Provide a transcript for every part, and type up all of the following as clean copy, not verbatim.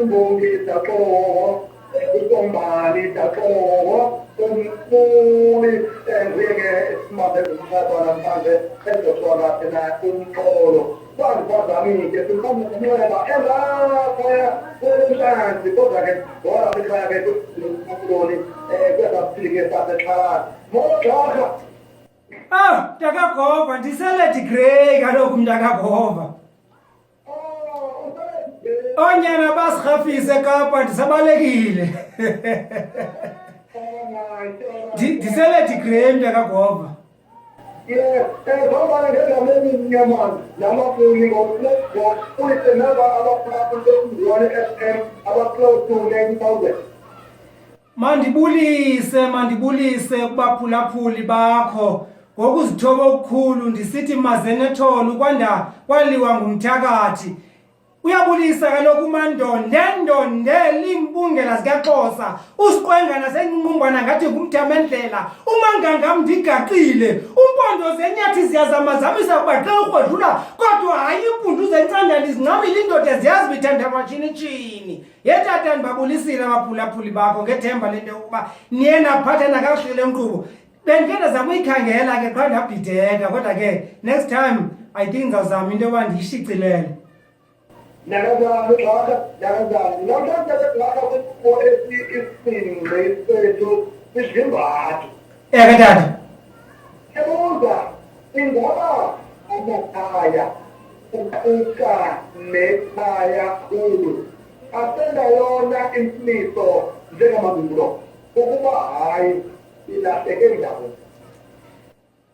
Imbongi Daxoho, uSombali Daxoho, umculi nguye ke esimambe umxhasa namhlanje ezothiwa kahle umxolo. Bandiphazamile siqhamuka unxeba engaphaya kwelenhlanzi kodwa ke ngoba ekhaya ke kukuloni kwesasifike sasexhalana. Molo Gxarha. Ah, mntakagova ndisele Grey kaloku mntakagova. Oonyana basirhafise eKapa ndisabalekile. Ndisele Grey mntakagova. Yes, ngoba ngegama elimnyama namafuni ngokulise naba abaphulaphuli beMzwane FM aba-close to 90,000. Mandibulise, mandibulise kubaphulaphuli bakho ngokuzithoba okukhulu ndisithi mazenetholo ukwanda kwaliwa ngumthakathi. Uyabulisa kaloku uMandonde ndonde limbungela zikaXhosa usiqwenga nasenqumbana ngathi ngumthamendlela umangangam ndigaqile umpondo zenyathi ziyazamazamisa kuba xa urhodlula kodwa hayi impundu zencandane izincamile indoda ziyazi bithanda matshinitshini. Ye tata ndibabulisile abaphulaphuli bakho ngethemba lento yokuba niye naphathana kakuhle le nkqubo. Bendike ndazama uyikhangela ke qha ndabhideka kodwa ke next time I think ndizawuzama into yoba ndiyishicilele. Nakazani Gxarha, nakazani. Namhlanje ke Gxarha kukho esi isingqi sethu sidlimbadu. Eke tata. Ebuza ingaba amakhaya kuquka nekhaya khulu asengayona imfliso njengamandulo ukuba hayi ilahleke ndawo.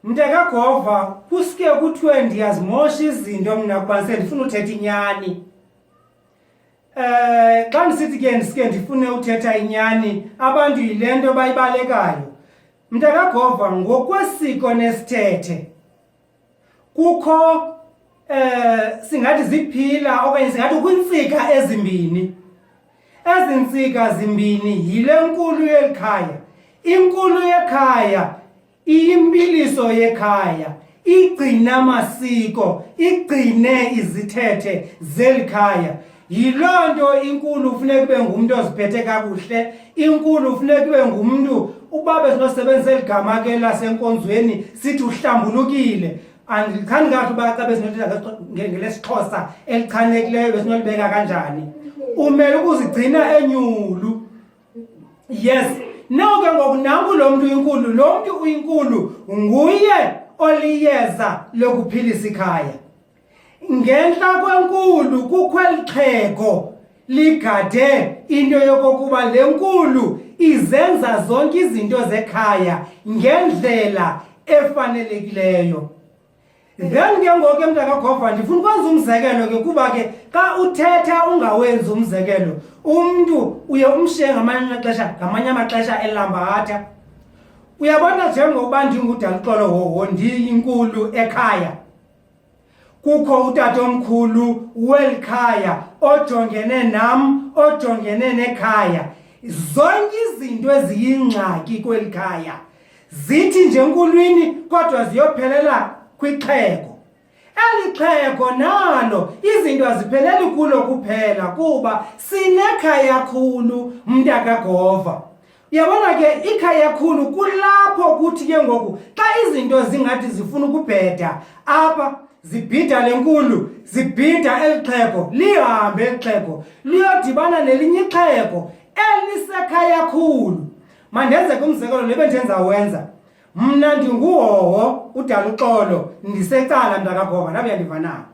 Mntakagova, kusuke kuthiwe ndiyazimosha izinto mna kuba sendifuna uthetha inyani. Eh xa ndisithi ke ndisuke ndifune uthetha inyani, abantu yile nto bayibalekayo. Mntakagova, ngokwesiko nesithethe kukho eh singathi ziphila okanye singathi kwintsika ezimbini. Ezi ntsika zimbini yile nkulu yelikhaya. Inkulu yekhaya iyimpiliso yekhaya, igcina amasiko, igcine izithethe zeli khaya. Yiloo nto inkulu funeka ube ngumntu oziphethe kakuhle, inkulu funeka ube ngumntu uba besinosebenzisa eli gama ke lasenkonzweni sithi uhlambulukile. Andichani kakuhle uba xa besinothetha ngelesiXhosa elichanekileyo besinolibeka kanjani. Umele ukuzigcina enyulu. Yes. Now ke ngoku nanku lo mntu uyinkulu, lo mntu uyinkulu nguye oliyeza lokuphilisa ikhaya. Ngentla kwenkulu kukho eli xhego ligade into yokokuba le nkulu izenza zonke izinto zekhaya ngendlela efanelekileyo. Then ke ngoku ke mntakagova ndifuna ukwenza umzekelo ke kuba ke xa uthetha ungawenzi umzekelo umntu uye umshiye ngamanye amaxesha ngamanye amaxesha elambatha. Uyabona njengokuba ndinguDaluxolo Hoho ndiyinkulu ekhaya kukho utatomkhulu weli khaya ojongene nam ojongene nekhaya zonke izinto eziyingxaki kweli khaya zithi nje nkulwini kodwa ziyophelela kwixhego eli xhego nalo izinto azipheleli kulo kuphela kuba sinekhaya khulu mntakagova Uyabona ke ikhaya khulu kulapho kuthi ke ngoku xa izinto zingathi zifuna ukubheda apha zibhida le nkulu zibhida eli xhego lihambe eli xhego liyodibana nelinye ixhego elisekhaya khulu. Mandenze ke umzekelo le bendenza wenza. Mna ndinguhoho uDaluxolo ndisecala mntakabhova nabe uyandiva na.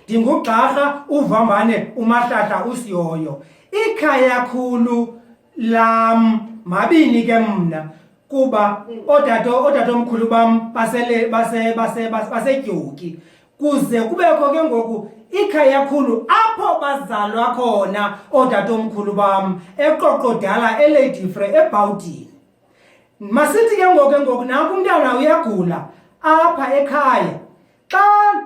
Ndingugxarha uvambane umahlahla usiyoyo. Ikhaya khulu lam mabini ke mna kuba ootata ootatomkhulu bam basele base base baseDyoki kuze kubekho ke ngoku ikhaya khulu apho bazalwa khona ootatomkhulu bam eQoqodala eLady Frere eBhawudini. Masithi ke ngoku ke ngoku nanku umntana uyagula apha ekhaya. Xa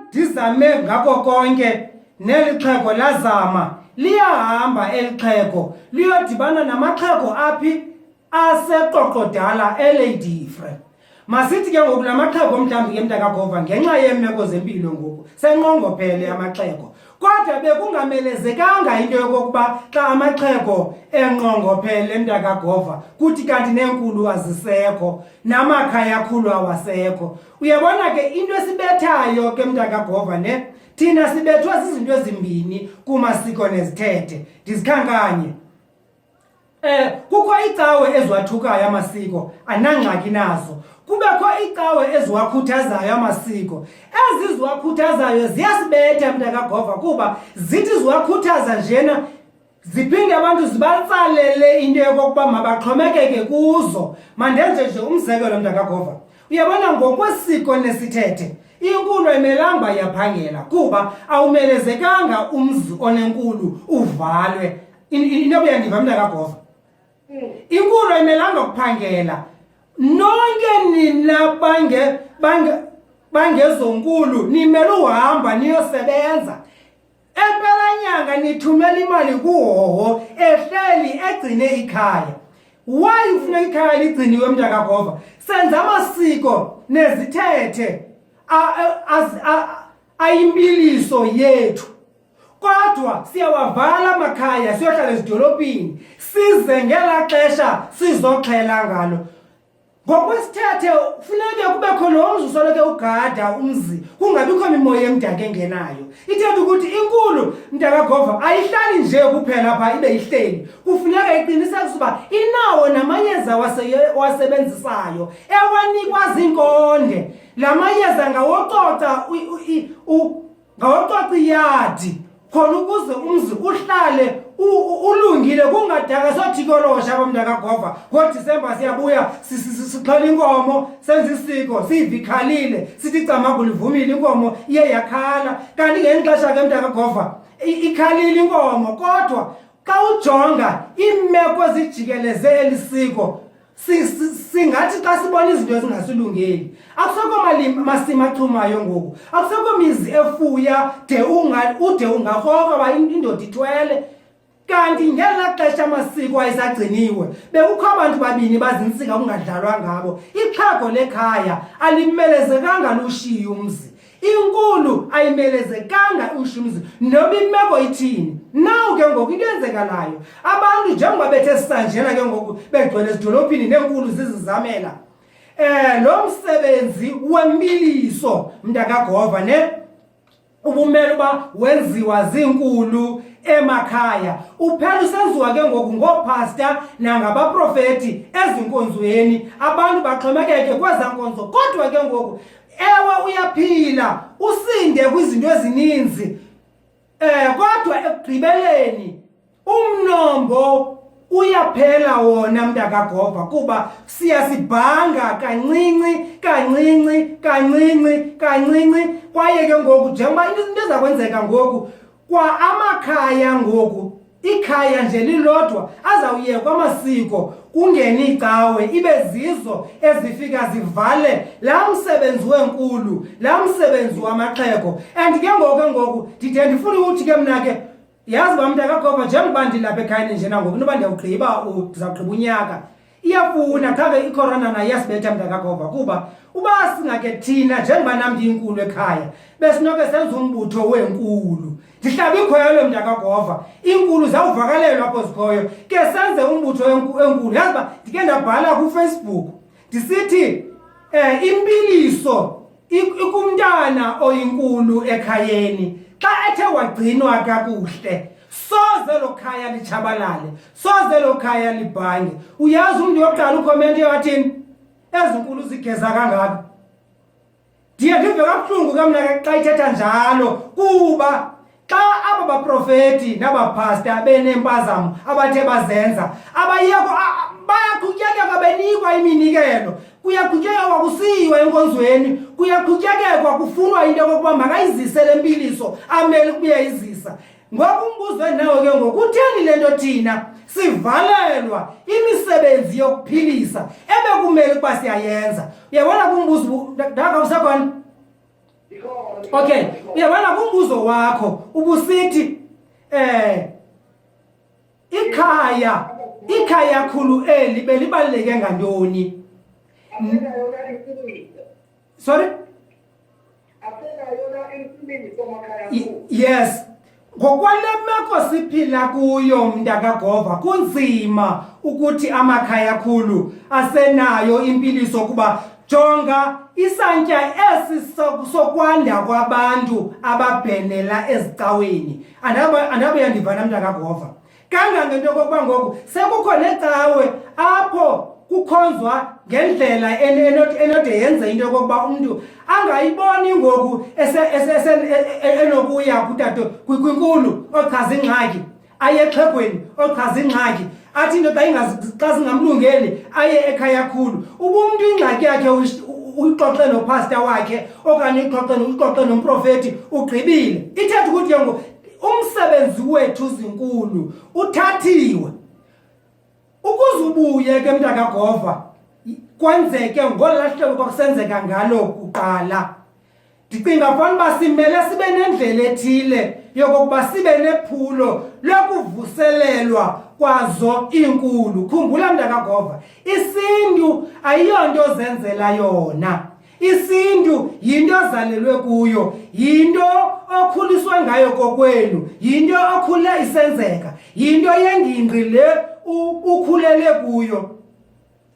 ndizame ngako konke neli xhego lazama, liyahamba eli xhego liyodibana namaxhego aphi aseQoqodala eLady Frere. Masithi ke ngoku la maxhego mhlawumbi ke mntakagova ngenxa yeemeko zempilo ngoku senqongophele amaxhego. Kodwa bekungamelezekanga into yokokuba xa amaxhego enqongophele mntakagova kuthi kanti neenkulu azisekho namakhaya akhulu awasekho. Uyabona ke into esibethayo ke mntakagova ne thina sibethwa zizinto ezimbini kumasiko nezithethe ndizikhankanye. Kukho iicawe eziwathukayo amasiko, anangxaki nazo. Kubekho iicawe eziwakhuthazayo amasiko. Ezi ziwakhuthazayo ziyasibetha mntakagova kuba zithi ziwakhuthaza njena ziphinde abantu zibatsalele into yokokuba mabaxhomekeke kuzo. Mandenze nje umzekelo mntakagova. Uyabona ngokwesiko nesithethe inkulu ayimelanga uba iyaphangela kuba awumelezekanga umzi onenkulu uvalwe. Inoba uyandiva mntakagova. Inkulu ayimelanga ukuphangela. Nonke nina bangezonkulu nimele uhamba niyosebenza. Empelanyanga nithumela imali kuhoho ehleli egcine ikhaya. Why ufuna ikhaya ligciniwe mntakagova? Senza amasiko nezithethe ayimpiliso yethu. Kodwa siyawavala amakhaya siyohlala ezidolophini size ngelaa xesha sizoxhela ngalo. Ngokwesithethe funeke kubekho lo mzi usoloko ugada umzi kungabikho mimoya emdaka engenayo. Ithetha ukuthi inkulu mntakagova ayihlali nje kuphela phaa ibe ihleli. Kufuneka iqinisekise uba inawo namayeza wasebenzisayo ewanikwa ziinkonde. La mayeza ngawococa Ngawococa iyadi khona ukuze umzi uhlale ulungile kungadaka soothikolosha abamntakagova ngodisemba siyabuya sixhela inkomo senza isiko siyiva ikhalile sithi icamagu livumile inkomo iye yakhala kanti ngeli xesha ke mntakagova ikhalile inkomo kodwa xa ujonga iimeko ezijikeleze eli siko singathi xa sibona izinto ezingasilungeli akusekho masimi achumayo ngoku akusekho mizi efuya de ude ungakrokra uba indoda ithwele kanti ngelaa xesha amasiko ayesagciniwe bekukho abantu babini bazintsika kungadlalwa ngabo ixhego lekhaya alimelezekanga lushiye umzi Inkulu ayimelezekanga ushumzi noba imeko ithini. Nawu ke ngoku into eyenzekalayo abantu njengoba bethe sanjena ke ngoku begcwele ezidolophini neenkulu zizizamela lo msebenzi wempiliso mntakagova ne ubumele uba wenziwa ziinkulu emakhaya uphela usenziwa ke ngoku ngoophasta nangabaprofeti ezinkonzweni abantu baxhomekeke kweza nkonzo kodwa ke ngoku Ewe uyaphila usinde kwizinto ezininzi kodwa ekugqibeleni umnombo uyaphela wona mntakagova kuba siyasibhanga kancinci kancinci kancinci kancinci kwaye ke ngoku njengoba into eza kwenzeka ngoku kwa amakhaya ngoku ikhaya nje lilodwa azawuyekwa amasiko kungene iicawe ibe zizo ezifika zivale laa msebenzi wenkulu laa msebenzi wamaxhego and ke ngoku ke ngoku ndide ndifuna ukuthi ke mna ke yazi uba mntakagova njengoba ndilapha ekhayeni njena ngoku inoba ndiyawugqiba ndizawugqiba unyaka Iyafuna qha ke icorona nayo iyasibetha mntakagova kuba uba singake thina njengoba nam ndiyinkulu ekhaya besinoke senza umbutho weenkulu ndihlaba ikhwelo mntakagova iinkulu zawuvakalelwa apho zikhoyo ke senze umbutho enkulu yazi uba ndike ndabhala kufacebook ndisithi um impiliso ikumntana oyinkulu ekhayeni xa ethe wagcinwa kakuhle soze lo khaya litshabalale soze lo khaya libhange uyazi umntu yokuqala ukhomente wathini ezinkulu zigeza kangaka ndiye ndive kabuhlungu ke mna ke xa ithetha njalo kuba xa aba baprofeti nabaphasta beneempazamo abathe bazenza abayeko bayaqhutyekekwa benikwa iminikelo kuyaqhutyekekwa kusiyiwa enkonzweni kuyaqhutyekekwa kufunwa into yokokuba makayizise le mpiliso amele ukubuya izisa ngoku umbuzo endinawo ke ngoku kutheni le nto thina sivalelwa imisebenzi yokuphilisa ebekumele ukuba siyayenza uyabona kumbuzo ndaka usekhona okay uyabona kumbuzo wakho ubusithi eh ikhaya ikhaya khulu eli belibaluleke ngantoni sorry yes. Ngokwale meko siphila kuyo mntakagova, kunzima ukuthi amakhaya khulu asenayo impiliso kuba jonga isantya esi sokwanda kwabantu ababhenela ezicaweni. Andabe uyandivana mntakagova. Kangangento yokokuba ngoku sekukho necawe apho kukhonzwa ngendlela enode yenze into yokokuba umntu angayiboni ngoku enokuya kutato kwinkulu ochaza ingxaki, aye exhegweni ochaza ingxaki, athi into xa zingamlungeli aye ekhaya khulu. Uba umntu ingxaki yakhe uyixoxe nopasta wakhe okanye uyixoxe nomprofeti, ugqibile. Ithetha ukuthi ke ngoku umsebenzi wethu zinkulu uthathiwe. Ukuze ubuye ke mntakagova kwenzeke ngolaa hlobo kwakusenzeka ngalo kuqala, ndicinga fana uba simele sibe nendlela ethile yokokuba sibe nephulo lokuvuselelwa kwazo iinkulu. Khumbula mntakagova, isintu ayiyonto ozenzela yona. Isintu yinto ozalelwe kuyo, yinto okhuliswe ngayo kokwenu, yinto okhule isenzeka, yinto yengingqi le ukhulele kuyo.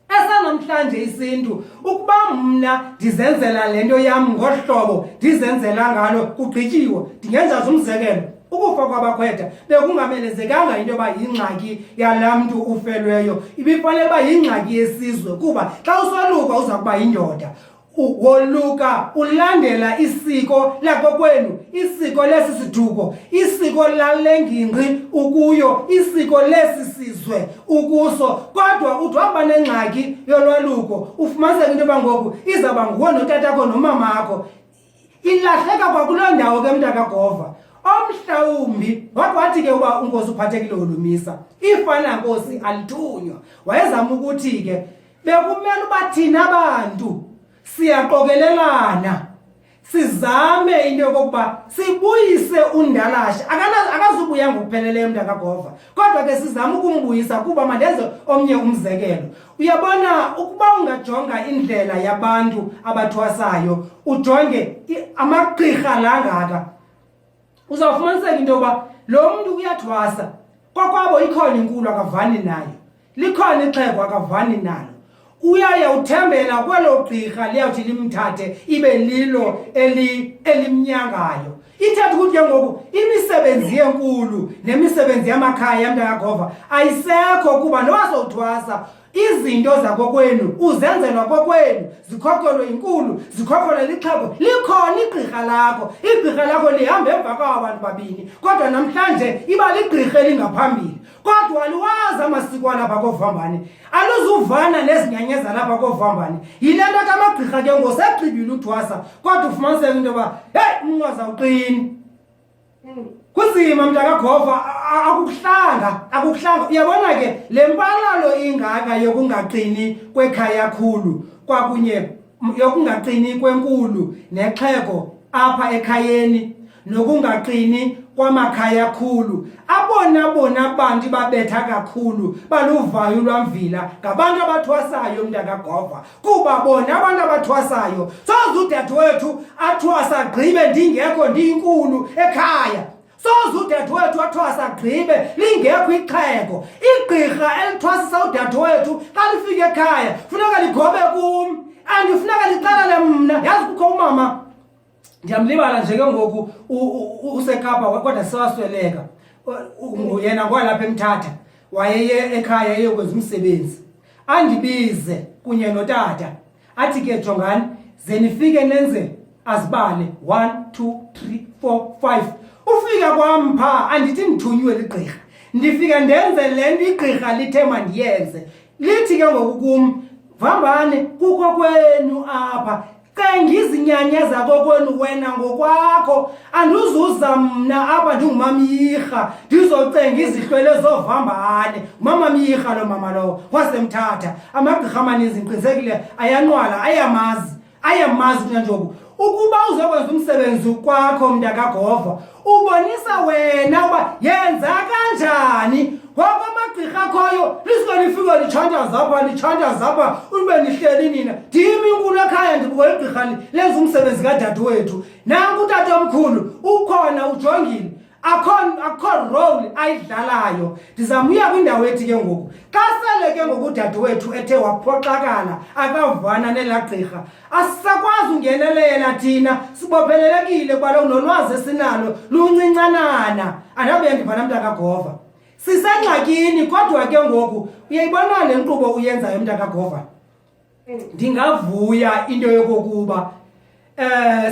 Esanamhlanje isintu, ukuba mna ndizenzela le nto yam ngohlobo ndizenzela ngalo, kugqityiwe. Ndingenza nje umzekelo, ukufa kwabakhwetha bekungamelezekanga into yoba yingxaki yalaa mntu ufelweyo, ibifanele uba yingxaki yesizwe, kuba xa usoluka uza kuba yindoda. Woluka ulandela isiko lakokwenu, isiko lesi siduko, isiko lale ngingqi ukuyo, isiko lesi sizwe ukuso. Kodwa uthi waba nengxaki yolwaluko, ufumaniseke into yoba ngoku izawuba nguwe notatakho nomamakho. Ilahleka kwakuloo ndawo ke mntakagova. Omhlawumbi wakwathi ke uba unkosi uphathekile wolumisa ifana nkosi alithunywa, wayezama ukuthi ke bekumele uba thina bantu siyaqokelelana sizame into yokokuba sibuyise undalashe. Akazubuya ngokupheleleyo mntakagova, kodwa ke sizame ukumbuyisa. Kuba mandenze omnye umzekelo. Uyabona ukuba ungajonga indlela yabantu abathwasayo, ujonge amagqirha langaka, uzawufumaniseka into yokuba lo mntu uyathwasa kokwabo ikhona inkulu akavani nayo, likhona ixhego akavani nalo, uyaya uthembela kwelo gqirha liyawuthi limthathe ibe lilo elimnyangayo. Ithetha ukuthi ke ngoku imisebenzi yenkulu nemisebenzi yamakhaya yamntakagova ayisekho, kuba nowasowuthwasa izinto zakokwenu uzenzelwa kokwenu, zikhokhelwe inkulu, zikhokhelwe lixhego, likhona igqirha lakho, igqirha lakho lihamba emva kwaba bantu babini, kodwa namhlanje iba ligqirha elingaphambili. Kodwa aliwazi amasiko alapha kovambane, aluzuvana nezinyanya zalapha kovambane. Yile nto ke amagqirha ke ngoku segqibile uthwasa, kodwa ufumaniseka into yoba heyi, umnqwazi awuqini. Kunzima mntakagova, akukuhlanga, akukuhlanga. Uyabona ke le mpalalo ingaka yokungaqini kwekhaya khulu kwakunye yokungaqini kwenkulu nexhego apha ekhayeni nokungaqini kwamakhaya khulu, abona bona bantu babetha kakhulu baluvayo ulwamvila ngabantu abathwasayo mntakagova, kuba bona abantu abathwasayo soze udadewethu athwasa agqibe ndingekho ndiyinkulu ekhaya, soze udadewethu athwasa agqibe lingekho ixhego. Igqirha elithwasisa udadewethu xa lifika ekhaya funeka ligobe kum and funeka lixelele mna. Yazi kukho umama, ndiyamlibala nje ke ngoku, useKapa kodwa sewasweleka yena, ngwalapha eMthatha, wayeye ekhaya eyokwenza umsebenzi, andibize kunye notata, athi ke jongani ze nifike nenze, azibale 1 2 3 4 5. Ufika kwam phaa, andithi ndithunywe ligqirha, ndifika ndenze le nto igqirha lithe mandiyenze. Lithi ke ngoku kum, vambane kukho kwenu apha, cenga izinyanya zakokwenu wena ngokwakho, andizuza mna apha ndingumamyirha ndizocenga izihlwele zovambane. Ngumamamyirha lo mama lowo wasemthatha. Amagqirha amaninzi ndiqinisekile ayanqwala, ayamazi, ayamazi kunanjoku. Ukuba uzokwenza umsebenzi kwakho mntakagova, ubonisa wena uba yenza kanjani. Ngoku amagqirha akhoyo lisuke lifike litshantaza apha, litshantaza apha, ube nihleli nina. Ndim inkulu ekhaya, ndibukela igqirha lenza umsebenzi kadadewethu. Nanku utatomkhulu ukhona ujongile. Akho akho role ayidlalayo. Ndizama uya kwindawo ethi ke ngoku. Xa sele ke ngoku udadewethu ethe waphoxakala akavana nelaa gqirha, asisakwazi ungenelela thina, sibophelelekile kuba kaloku nolwazi esinalo luncincanana. Andabe ndivana mntakagova. Sisengxakini kodwa ke ngoku uyayibona le nkqubo uyenzayo mntakagova. Ndingavuya into yokokuba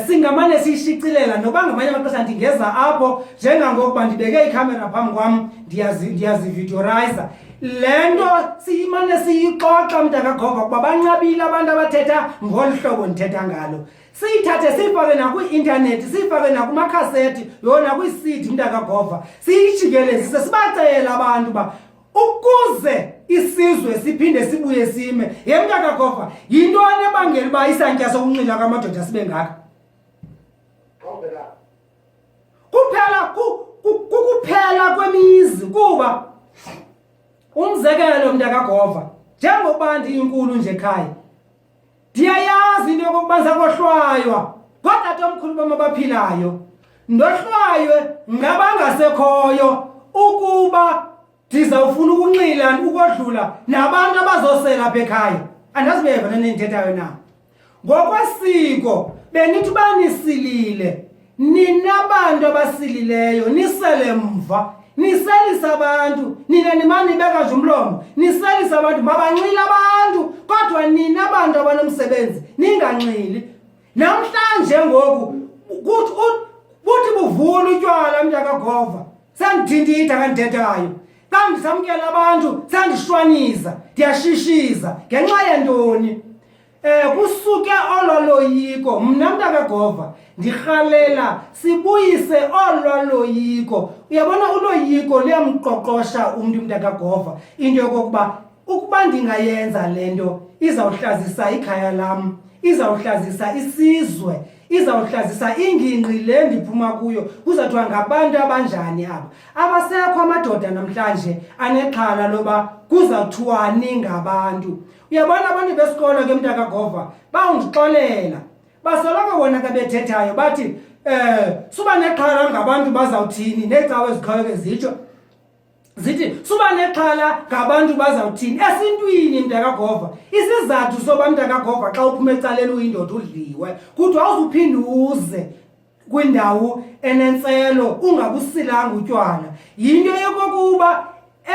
singamane siyishicilela noba ngamanye amaxesha ndingeza apho njengangokuba ndibeke ikhamera phambi kwam ndiyazividiyorayiza le nto siyimane siyixoxa mntakagova kuba banqabile abantu abathetha ngolu hlobo ndithetha ngalo. Siyithathe siyifake nakwi-intanethi, siyifake nakumakhasethi, yona kwiisidi mntakagova, siyijikelezise sibacele abantu uba ukuze isizwe siphinde sibuye sime. Ye mntakagova, yintoni ebangela uba isantya sokunxila kwamadoda sibe ngaka? Kuphela kukuphela kwemizi kuba umzekelo mntakagova, njengokuba ndiyinkulu nje ekhaya, ndiyayazi into yokokuba ndizakohlwaywa ngootatomkhulu bam abaphilayo, ndohlwaywe ngabangasekhoyo ukuba ndizawufuna ukunxila ukodlula nabantu abazosela apha ekhaya. Andazi uyeva le nto ndithethayo na. Ngokwesiko benithi uba nisilile nina bantu abasilileyo nisele mva, niselisa abantu, nina nimane nibeka nje umlomo, niselisa abantu, mabanxile abantu, kodwa nina bantu abanomsebenzi ninganxili. Namhlanje ngoku buthi buvula utywala mntakagova, sendithintitha kandithethayo, xa ndisamkela abantu sendishwaniza, ndiyashishiza ngenxa yantoni? Kusuke olwa loyiko. Mna mntakagova ndirhalela sibuyise olwa loyiko. Uyabona uloyiko luyamqoqosha umntu mntakagova, into yokokuba ukuba ndingayenza le nto izawuhlazisa ikhaya lam, izawuhlazisa isizwe, izawuhlazisa ingingqi le ndiphuma kuyo, kuzawuthiwa ngabantu abanjani aba. Abasekho amadoda namhlanje anexhala loba kuzawuthiwani ngabantu. Uyabona abantu besikolo ke mntakagova bawundixolela, basoloko bona ke bethethayo bathi suba nexhala ngabantu bazawuthini, neecawe ezikhoyo ke zitsho zithi suba nexhala ngabantu bazawuthini. Esintwini mntakagova, isizathu soba mntakagova xa uphuma ecaleni uyindoda udliwe, kuthiwa awuzuphinde uze kwindawo enentselo ungabusilanga utywala. Yinto yokokuba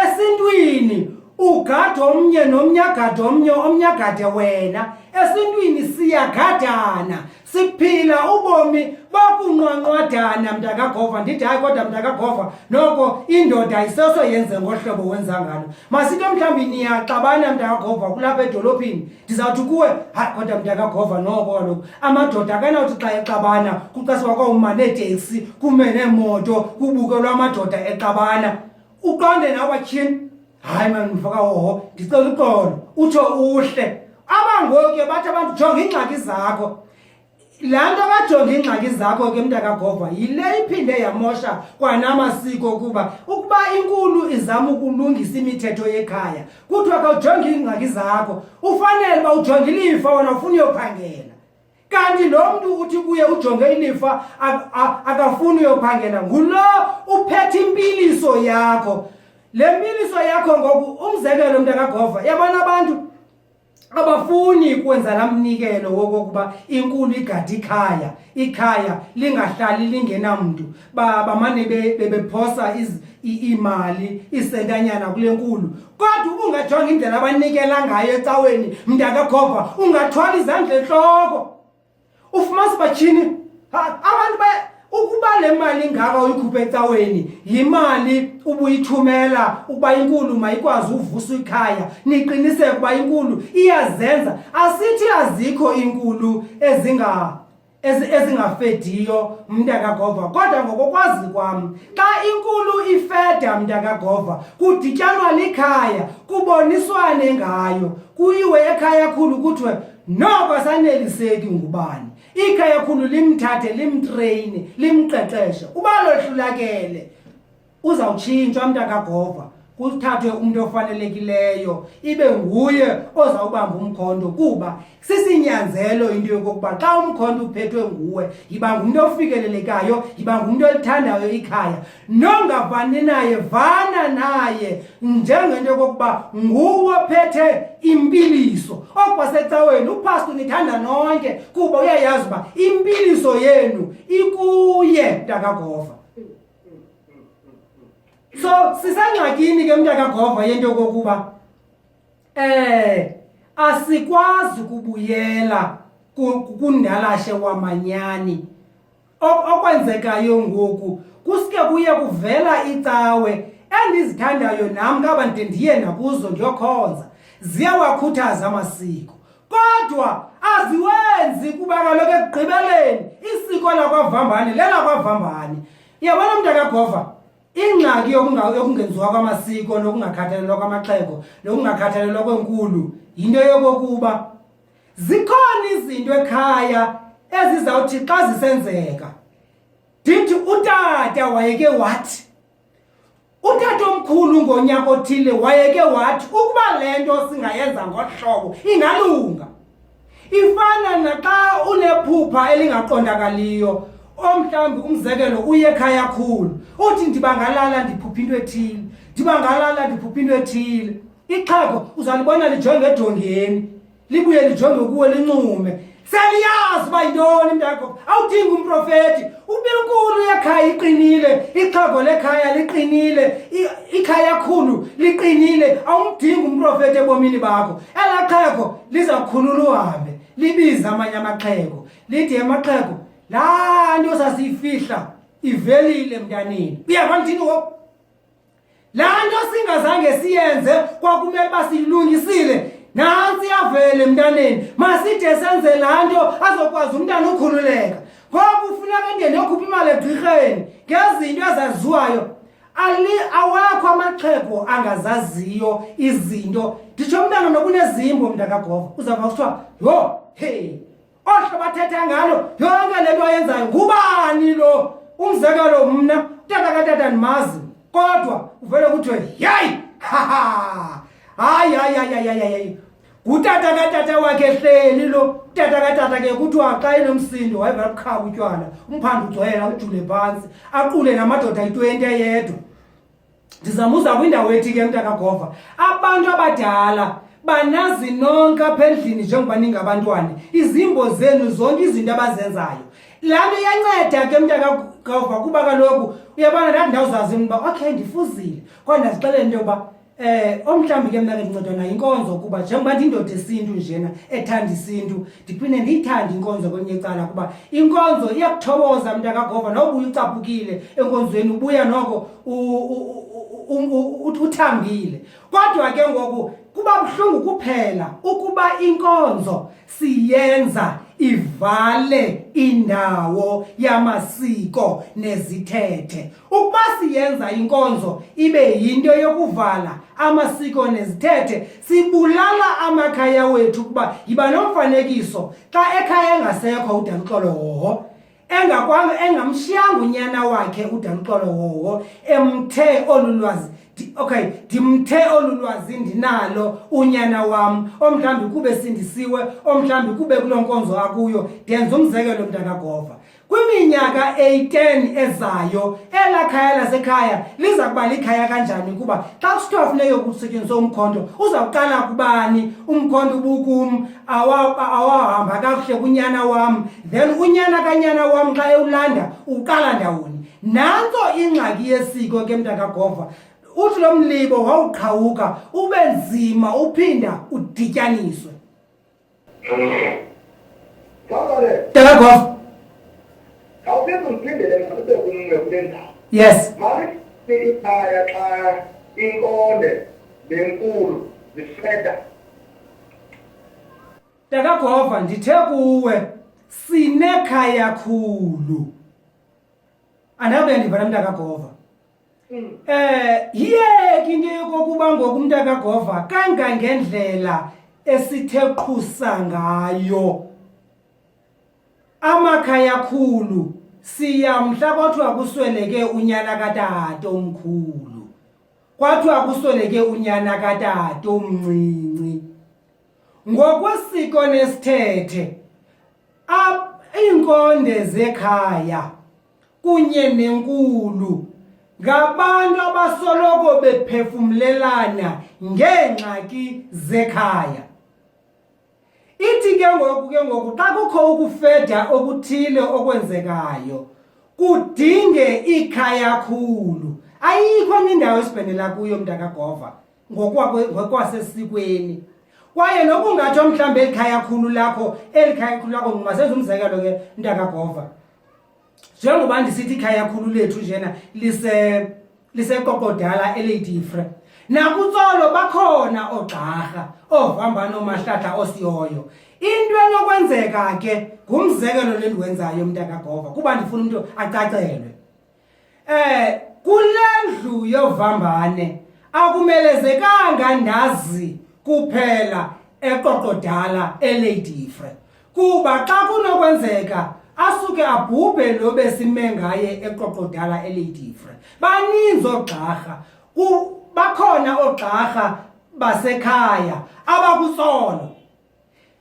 esintwini ugade omnye nomnye agade omnye, omnye agade wena. Esintwini siyagadana, siphila ubomi bokunqwanqwadana mntakagova. Ndithi hayi kodwa mntakagova, noko indoda ayisoso yenze ngohlobo wenza ngalo. Masithi mhlawumbi niyaxabana mntakagova kulapha edolophini, ndizawuthi kuwe hayi kodwa mntakagova noko kaloku amadoda akanawuthi xa exabana kucasiwa kwawuma neeteksi, kume neemoto, kubukelwa amadoda exabana. Uqonde nawe tyhini, hayi mani mfokahoho, ndicela uxolo, utsho uhle. Abangoku ke bathi abantu jonga iingxaki zakho. Laa nto kajonga iingxaki zakho ke mntakagova yile iphinde yamosha kwanamasiko, kuba ukuba inkulu izama ukulungisa imithetho yekhaya kuthiwa khawujonge iingxaki zakho, ufanele uba ujonge ilifa wena ufuna uyophangela. Kanti lo mntu uthi kuye ujonge ilifa akafuni uyophangela, ngulo uphethe impiliso yakho. Le mpiliso yakho ngoku, umzekelo mntakagova, yabona abantu abafuni kwenza laa mnikelo wokokuba inkulu igade ikhaya, ikhaya lingahlali lingenamntu, bamane bephosa iimali, iisentanyana kule nkulu. Kodwa uba ungajonga indlela abanikela ngayo ecaweni mntakagova, ungathwala izandla entloko. Ufumanisa uba tyhini, abantu ukuba le mali ingaka uyikhuphe ecaweni yimali ubuyithumela ukuba inkulu mayikwazi uvusa ikhaya, niqiniseke ukuba inkulu iyazenza. Asithi azikho iinkulu ezingafediyo mntakagova, kodwa ngokokwazi kwam xa inkulu ifeda mntakagova kudityanwa likhaya, kuboniswane ngayo, kuyiwe ekhaya khulu kuthiwe noko asaneliseki ngubani. Ikhaya khulu limthathe limtreyine limqeqeshe, uba lohlulakele uzawutshintshwa mntakagova. Kuthathwe umntu ofanelekileyo ibe nguye ozawubamba umkhonto, kuba sisinyanzelo into yokokuba xa umkhonto uphethwe nguwe, yiba ngumntu ofikelelekayo, yiba ngumntu olithandayo ikhaya. Nongavani naye, vana naye njengento yokokuba nguwe ophethe impiliso. Okwasecaweni upastor unithanda nonke kuba uyayazi uba impiliso yenu ikuye, mntakagova. So sisengxakini ke, mntakagova, yento yokokuba asikwazi kubuyela kundalashe wamanyani. Okwenzekayo ngoku kusuke kuye kuvela icawe endizithandayo nam, kaba ndide ndiye nakuzo ndiyokhonza, ziyawakhuthaza amasiko kodwa aziwenzi, kuba kaloku ekugqibeleni isiko lakwaVambane lelakwavambane. Uyabona, mntakagova, ingxaki yokungenziwa kwamasiko nokungakhathalelwa kwamaxhego nokungakhathalelwa kwenkulu yinto yokokuba zikhona izinto ekhaya ezizawuthi xa zisenzeka ndithi utata wayeke wathi, utata omkhulu ngonyaka othile wayeke wathi ukuba le nto singayenza ngohlobo ingalunga. Ifana naxa unephupha elingaqondakaliyo, omhlawumbi umzekelo uye ekhaya khulu, uthi ndibangalala ndiphupha into ethile, ndibangalala ndiphupha into ethile. Ixhego uzalibona lijonge edongeni, libuye lijonge kuwe, lincume, seliyazi uba yintoni, mntakho. Awudingi umprofethi. Ubinkulu yekhaya iqinile, ixhego lekhaya liqinile, ikhaya khulu liqinile, awumdingi umprofethi ebomini bakho. Elaa xhego liza kukhulula uhambe libize amanye amaxhego, lithi, emaxhego, laa nto sasiyifihla ivelile mntaneni. Uyava ndithini ngoku? Laa nto singazange siyenze kwakumele uba siyilungisile, nantsi yavele emntaneni. Maside senze laa nto azokwazi umntana ukhululeka. Ngoku funeka ndiye ndiyokhupha imali egqirheni ngezinto ezaziwayo. Ali awakho amaxhego angazaziyo izinto. Nditsho umntana nokunezimbo, mntakagova, uzawuva kuthiwa yho, hey, ohlo bathetha ngalo yonke le nto ayenzayo ngubani lo. Umzekelo, mna utata katata ndimazi, kodwa uvele kuthiwe yeyi, haha, hayi hayi hayi hayi hayi hayi, ngutata katata wakhe ehleli lo. Utata katata ke kuthiwa xa enomsindo wayevela kukhaba utywala, umphanda ugcwela ujule phantsi, aqule namadoda ayi-20 eyedwa. Ndizamuza kwindawo ethi ke, mntakagova, abantu abadala banazi nonke apha endlini njengoba ningabantwana izimbo zenu, zonke izinto abazenzayo. Laa nto iyanceda ke, mntakagova, kuba kaloku uyabona ndathi ndawuzazi uba okay ndifuzile, kodwa ndazixelela into yokuba omhlawumbi ke mna ke ndincedwa nayo inkonzo, kuba njengoba ndindoda esintu njena ethanda isintu, ndiphinde ndiyithande inkonzo kwelinye icala, kuba inkonzo iyakuthoboza, mntakagova. Nobuya ucaphukile enkonzweni, ubuya noko uthambile. Kodwa ke ngoku kuba buhlungu kuphela ukuba inkonzo siyenza ivale indawo yamasiko nezithethe. Ukuba siyenza inkonzo ibe yinto yokuvala amasiko nezithethe, sibulala amakhaya wethu, kuba yiba nomfanekiso xa ekhaya engasekho uDaluxolo Hoho, engakwanga engamshiyanga unyana wakhe uDaluxolo Hoho, emthe olu lwazi, okay, ndimthe olu lwazi ndinalo unyana wam, omhlawumbi kube sindisiwe, omhlawumbi kube kuloo nkonzo akuyo. Ndenza umzekelo, mntakagova. Kwiminyaka eyi-10 ezayo elaa khaya lasekhaya liza kuba likhaya kanjani? Kuba xa kusithiwa funeke kusetyenziswe umkhonto, uzawuqala kubani umkhonto? Ubukum, awahamba kakuhle kunyana wam, then unyana kanyana wam xa ewulanda uqala ndawoni? Nantso ingxaki yesiko ke, mntakagova. Uthi lo mlibo wawuqhawuka ube nzima uphinda udityaniswe. Mntakagova. Khawuphinde undiphindele makube kumnwe kule ndawo. Yes. Malithi ikhaya xa inkonde nenkulu zifeda. Mntakagova, ndithe kuwe sinekhaya khulu. Andabe ndivana, mntakagova. Yiyeke into yokokuba ngoku, mntakagova, kangangendlela esithe qhusa ngayo amakhaya khulu, siyamhla kwathiwa kusweleke unyana katata omkhulu. Kwathiwa kusweleke unyana katata omncinci. Ngokwesiko nesithethe, iinkonde zekhaya kunye nenkulu ngabantu abasoloko bephefumlelana ngeengxaki zekhaya. Ithi ke ngoku ke ngoku xa kukho ukufeda okuthile okwenzekayo kudinge ikhaya khulu. Ayikho enye indawo esibhenela kuyo mntakagova ngokwasesikweni. Kwaye nokungathi mhlawumbi eli khaya khulu lakho eli khaya khulu lakho masenze umzekelo ke mntakagova. Njengoba ndisithi ikhaya khulu lethu njena lise liseqoqodala eleyidifre nakutsolo bakhona oogxarha oovambane oomahlahla oosiyoyo into enokwenzeka ke ngumzekelo le ndiwenzayo mntakagova kuba ndifuna umntu acacelwe eh kule ndlu yovambane akumelezekanga ndazi kuphela eqoqodala eleyidifre Kuba xa kunokwenzeka asuke abhubhe lo besime ngaye eqoqodala eLady Frere. Baninzi oogxarha, bakhona oogxarha basekhaya abakutsolo.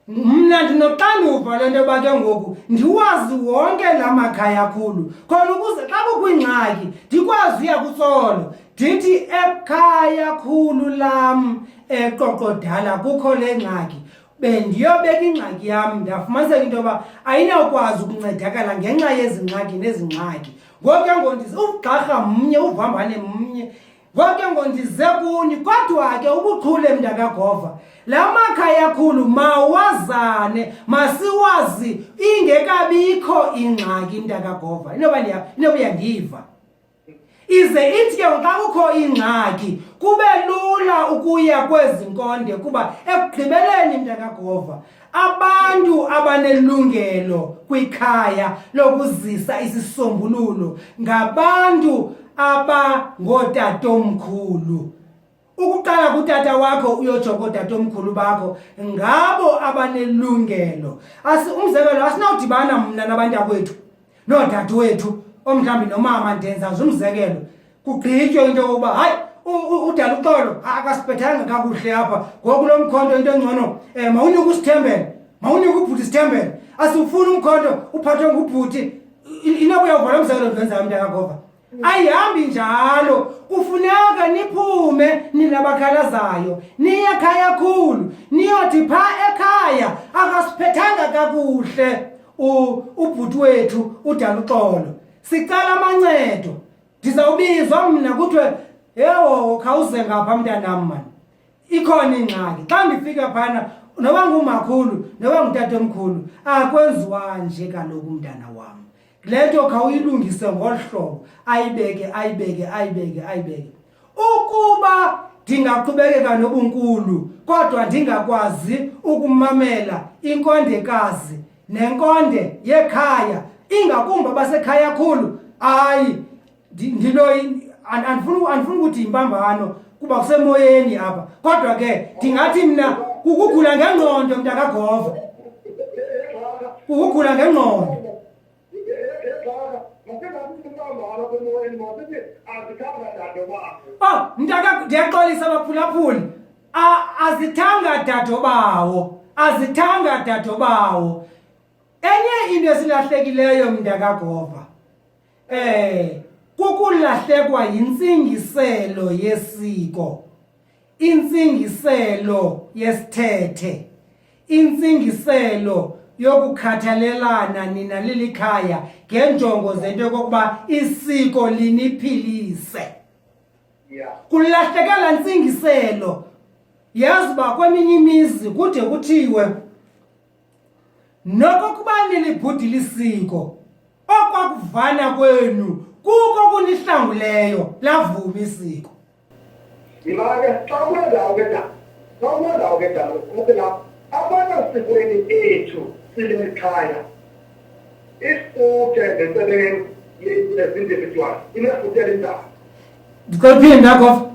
Mna ndinoxanduva lento yoba ke ngoku ndiwazi wonke la makhaya akhulu khona ukuze xa kukho ingxaki ndikwazi uya kutsolo ndithi ekhaya khulu lam eqoqodala kukho le ngxaki. Bendiyobeka ingxaki yam ndafumaniseka into yoba ayinawukwazi ukuncedakala ngenxa yezi ngxaki nezi ngxaki. Ngoku ke ngoku ndize ugxarha mnye, uvambane mnye. Ngoku ke ngoku ndize kuni, kodwa ke ubuchule mntakagova, la makhaya akhulu mawazane, masiwazi ingekabikho ingxaki mntakagova. Inoba inoba uyandiva. Ize ithi ke xa kukho ingxaki kube lula ukuya kwezi nkonde kuba ekugqibeleni mntakagova abantu abanelungelo kwikhaya lokuzisa isisombululo ngabantu abangootatomkhulu. Ukuqala kutata wakho uyotsho kootatomkhulu bakho ngabo abanelungelo. Asi umzekelo asinawudibana mna nabantakwethu noodadewethu omhlawumbi nomama ndenza nje umzekelo kugqitywe into yokokuba hayi udala uxolo akasiphethanga kakuhle apha ngoku lo mkhonto into engcono um mawunike usithembele mawunike ubhuti sithembele asiwufuni umkhonto uphathwe ngubhuti inoba uyawuva lo mzekelo ndiwenzayo mntakagova Ayihambi njalo, kufuneka niphume nina bakhalazayo niye ekhaya khulu niyothi pha ekhaya akasiphethanga kakuhle ubhuti wethu uDaluxolo. Sicela amancedo. Ndizawubizwa mna kuthiwe yewo khawuze ngapha mntanam mani. Ikhona ingxaki. Xa ndifika phana noba ngumakhulu noba ngutatomkhulu akwenziwa nje kaloku mntana wam. Le nto khawuyilungise ngolu hlobo, ayibeke, ayibeke, ayibeke, ayibeke. Ukuba ndingaqhubekeka nobunkulu kodwa ndingakwazi ukumamela inkondekazi nenkonde yekhaya, ingakumbi abasekhaya khulu, hayi ndilo andifuni andifuni ukuthi yimpambano kuba kusemoyeni apha, kodwa ke ndingathi mna kukugula ngengqondo mntakagova, kukugula ngengqondo. Oh, mntaka ndiyaxolisa baphulaphuli. Azithanga dadobawo, azithanga dadobawo. Enye into esilahlekileyo mntakagova. Kukulahlekwa yintsingiselo yesiko. Intsingiselo yesithethe, intsingiselo yokukhathalelana nina lilikhaya ngenjongo zento yokokuba isiko liniphilise. Kulahleka laa ntsingiselo. Yazi uba kweminye imizi kude kuthiwe nokokuba nilibhudile isiko okwakuvana kwenu kuko kunihlanguleyo lavuma isiko. Yima ke xa ukwenzayo ke da xa ukwenzayo ke da kuthi lapha abanasikweni ethu silikhaya ifuthe nentsebenzo yethu as individual inefuthe elinjani? Ndicela uphinde ndakhofa.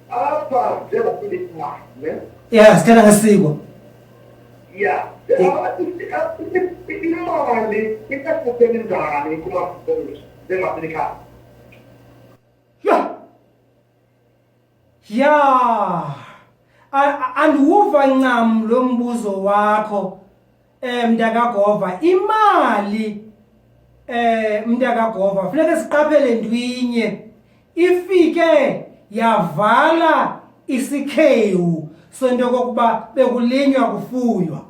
Apha njengoba silikhaya ne? Yeah, sithetha ngesiko. Yeah. Imali inefuthe elinjani kumasiko ethu njengoba silikhaya? Yho! Ya, andiwuva ncam lo mbuzo wakho mntakagova. Imali mntakagova, funeka siqaphele ntwinye, ifike yavala isikhewu sento yokokuba bekulinywa kufuywa.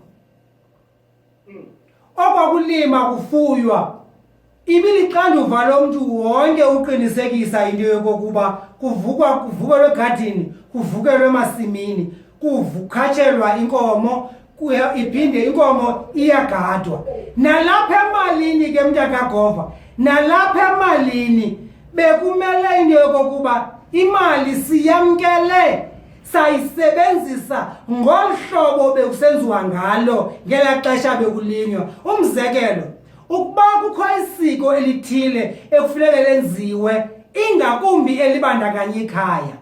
Okwakulima kufuywa ibilixanduva lomntu wonke uqinisekisa into yokokuba kuvukwa, kuvukelwe egadini, kuvukelwe emasimini, kukhatshelwa inkomo, iphinde inkomo iyagadwa. Nalapha emalini ke mntakagova, nalapha emalini bekumele into yokokuba imali siyamkele, sayisebenzisa ngolu hlobo bekusenziwa ngalo ngelaa xesha bekulinywa. Umzekelo, ukuba kukho isiko elithile ekufuneka lenziwe, ingakumbi elibandakanya ikhaya,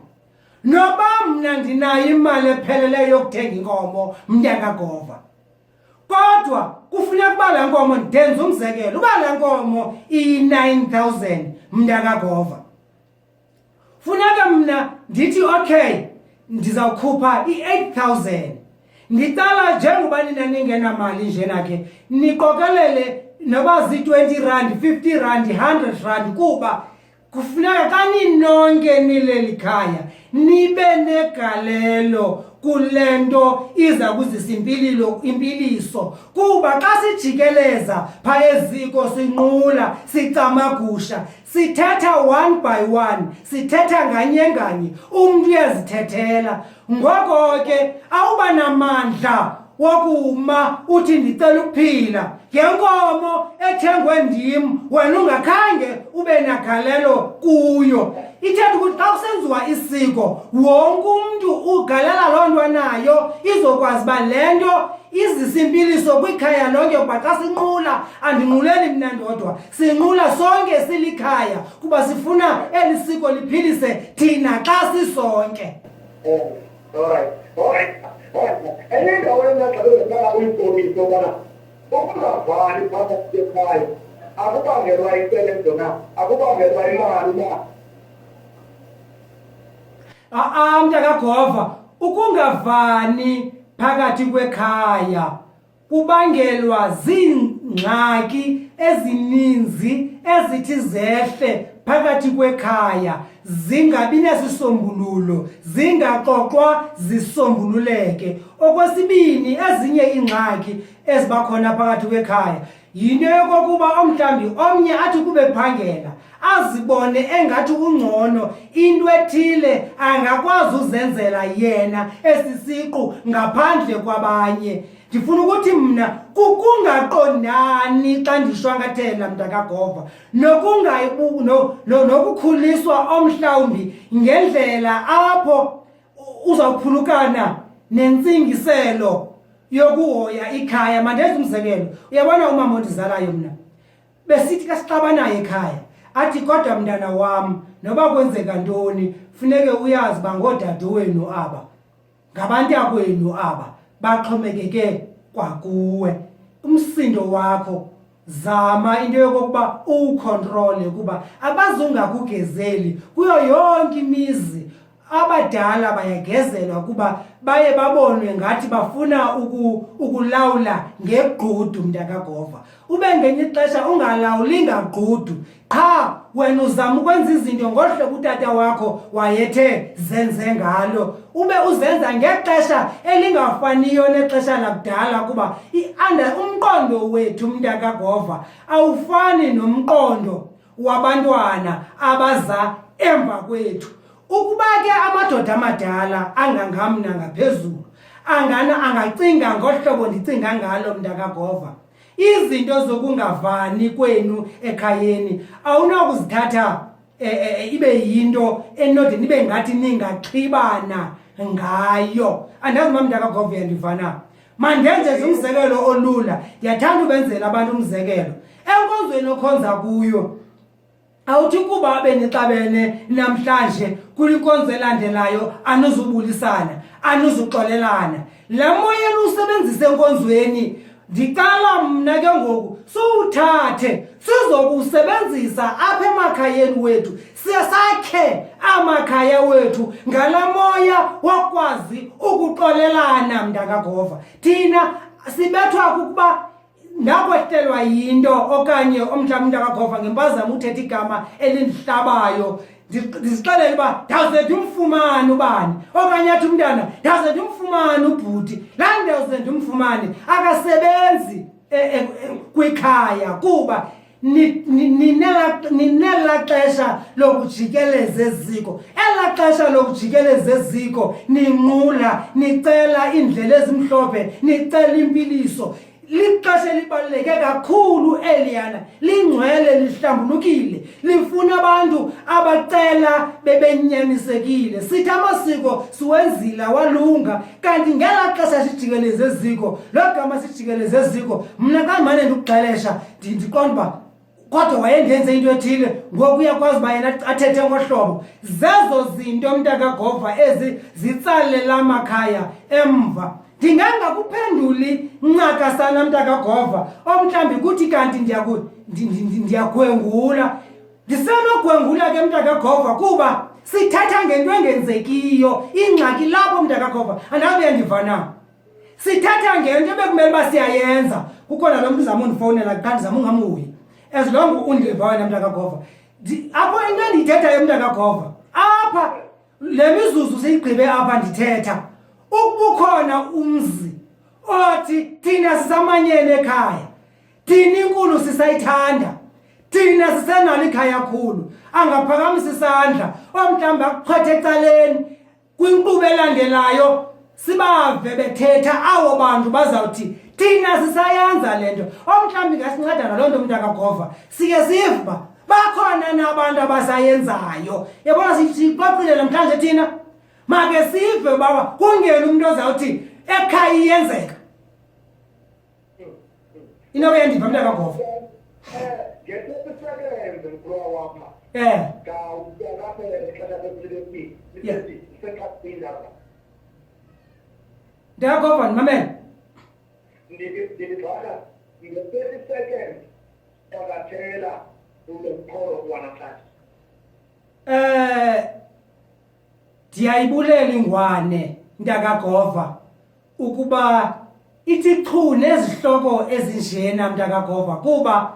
noba mna ndinayo imali epheleleyo yokuthenga inkomo mntakagova, kodwa kufuneka uba laa nkomo, ndenza umzekelo, uba laa nkomo iyi-9000 mntakagova, funeka mna ndithi okay, ndizawukhupha i-8000. Ndicala njengoba nina ningenamali njena ke, niqokelele noba zii-20 rand, 50 rand, 100 rand, kuba kufuneka xa ninonke nileli khaya nibe negalelo kule nto iza kuzisa impililo, impiliso. Kuba xa sijikeleza phaa eziko, sinqula, sicamagusha, sithetha one by one, sithetha nganye nganye, umntu uyazithethela. Ngoko ke awuba namandla wokuma uthi ndicela ukuphila ngenkomo ethengwe ndim, wena ungakhange ube nagalelo kuyo. Ithetha ukuthi xa kusenziwa isiko, wonke umntu ugalela loo nto anayo, izokwazi uba le nto izisa impiliso kwikhaya lonke. Kuba xa sinqula, andinquleli mna ndodwa, sinqula sonke silikhaya, kuba sifuna eli siko liphilise thina xa sisonke. Alright. Enye indawo enagxelezaa uyibonise ubana ukungavani phakathi kwekhaya akubangelwa intsebenzo na, akubangelwa imali na? A-a, mntakagova, ukungavani phakathi kwekhaya kubangelwa ziingxaki ezininzi ezithi zehle phakathi kwekhaya, zingabi nasisombululo, zingaxoxwa zisombululeke. Okwesibini, ezinye iingxaki eziba khona phakathi kwekhaya yinto yokokuba omhlawumbi omnye athi kube phangela azibone engathi ungcono, into ethile angakwazi uzenzela yena esisiqu ngaphandle kwabanye. Ndifuna ukuthi mna kukungaqondani xa ndishwankathela mntakagova, nokukhuliswa omhlawumbi ngendlela apho uzawuphulukana nentsingiselo yokuhoya ikhaya. Mandenze umzekelo. Uyabona umama ondizalayo mna, besithi xa sixabanayo ekhaya athi, kodwa mntana wam, noba kwenzeka ntoni, funeke uyazi uba ngoodade wenu aba, ngabantakwenu aba, baxhomekeke kwakuwe. Umsindo wakho zama into yokokuba uwukhontrole, kuba abazungakugezeli. Kuyo yonke imizi abadala bayagezelwa, kuba baye babonwe ngathi bafuna ukulawula ngegqudu mntakagova. Ube ngenye ixesha ungalawuli ngagqudu, qha wena uzama ukwenza izinto ngohlobo utata wakho wayethe zenze ngalo, ube uzenza ngexesha elingafaniyo nexesha lakudala, kuba umqondo wethu mntakagova awufani nomqondo wabantwana abaza emva kwethu. Ukuba ke amadoda amadala angangamna ngaphezulu angana angacinga ngohlobo ndicinga ngalo mntakagova, izinto zokungavani kwenu ekhayeni awunokuzithatha ibe yinto enode nibe ngathi ningaxhibana ngayo. Andazi uba mntakagova uyandivana. Mandenze nje umzekelo olula, ndiyathanda ubenzela abantu umzekelo. Enkonzweni okhonza kuyo, awuthi kuba benixabene namhlanje, kwinkonzo elandelayo anizubulisana, anizuxolelana. Laa moya usebenzise enkonzweni. Ndicela mna ke ngoku siwuthathe sizokusebenzisa apha emakhayeni wethu, siye sakhe amakhaya wethu ngala moya wokwazi ukuxolelana, mntakagova. Thina sibethwa kukuba ndakwehlelwa yinto okanye omhlawumbi umntakagova ngempazamo uthetha igama elindihlabayo, ndizixelele uba ndawuze ndimfumane ubani, okanye athi umntana ndawuze ndimfumane ubhuti, laa ndawuze ndimfumane akasebenzi kwikhaya, kuba ninela xesha lokujikeleza eziko, elaa xesha lokujikeleza eziko ninqula, nicela iindlela ezimhlophe, nicela impiliso. Lixesha elibaluleke kakhulu eliyana, lingcwele, lihlambulukile, lifuna abantu abacela bebenyanisekile. Sithi amasiko siwenzile awalunga, kanti ngelaa xesha sijikeleze eziko, lo gama sijikeleze eziko, mna xa ndimane ndikuxelesha ndiqonda uba kodwa wayendenze into ethile, ngoku uyakwazi uba yena athethe ngohlobo. Zezo zinto, mntakagova, ezi zitsalela amakhaya emva. Ndingangakuphenduli ncakasana, mntakagova, omhlawumbi kuthi kanti ndiyagwengula. Ndisenogwengula ke, mntakagova, kuba sithetha ngento engenzekiyo. Ingxaki lapho, mntakagova, andabe uyandiva na? Sithetha ngento ebekumele uba siyayenza. Kukhona lo mntu uzama undifowunela, xa ndizama ungamhoyi, as long undiva wena, mntakagova. Apho into endiyithethayo, mntakagova, apha le mizuzu siyigqibe apha ndithetha, ukubukhona umzi othi thina sisamanyene ekhaya, thina inkulu sisayithanda, thina sisenalo ikhaya khulu, angaphakamisa isandla, omhlawumbi akuchwethe ecaleni kwinkqubo elandelayo, sibave bethetha awo bantu bazawuthi thina sisayenza le nto. Omhlawumbi ingasinceda ngaloo nto, mntakagova, sike sive uba bakhona nabantu abasayenzayo. Yabona, sixoxile namhlanje thina, make sive uba kungena umntu ozawuthi ekhaya iyenzeka. Inobe yandiva, mntakagova? Nge-30 seconds, mkhuluwa wapha. Kawuqaphele ixesha lesileki. Iseqaphile apha. Mntakagova, ndimamele. Ndithi nge-30 seconds qakathela umkholo wanamhlanje. Ndiyayibulela ingwane, mntakagova, ukuba ithi chu nezihloko ezinjena, mntakagova, kuba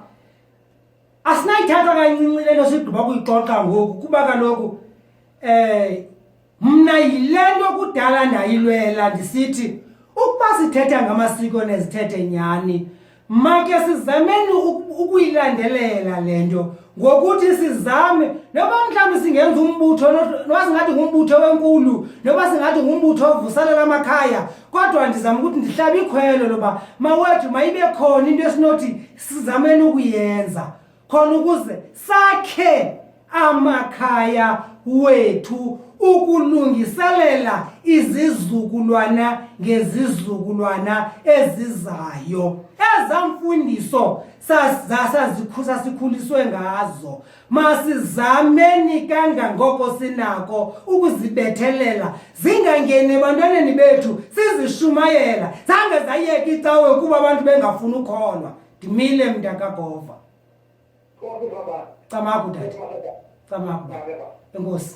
asinayithatha kancinci le nto sigqiba kuyixoxa ngoku, kuba kaloku mna yile nto kudala ndayilwela ndisithi ukuba sithetha ngamasiko nezithethe nyhani, make sizameni ukuyilandelela le nto ngokuthi sizame noba mhlawumbi singenza umbutho, noba singathi ngumbutho wenkulu, noba singathi ngumbutho ovuselela amakhaya, kodwa ndizama ukuthi ndihlabe ikhwelo loba mawethu mayibe khona into esinothi sizameni ukuyenza khona ukuze sakhe amakhaya wethu ukulungiselela izizukulwana ngezizukulwana ezizayo. Ezaa mfundiso sasikhuliswe ngazo, masizameni kangangoko sinako ukuzibethelela zingangeni ebantwaneni bethu, sizishumayela. Zange zayeka icawe kuba abantu bengafuni ukholwa. Ndimile, mntakagova. Camagu, tata, camagu, enkosi.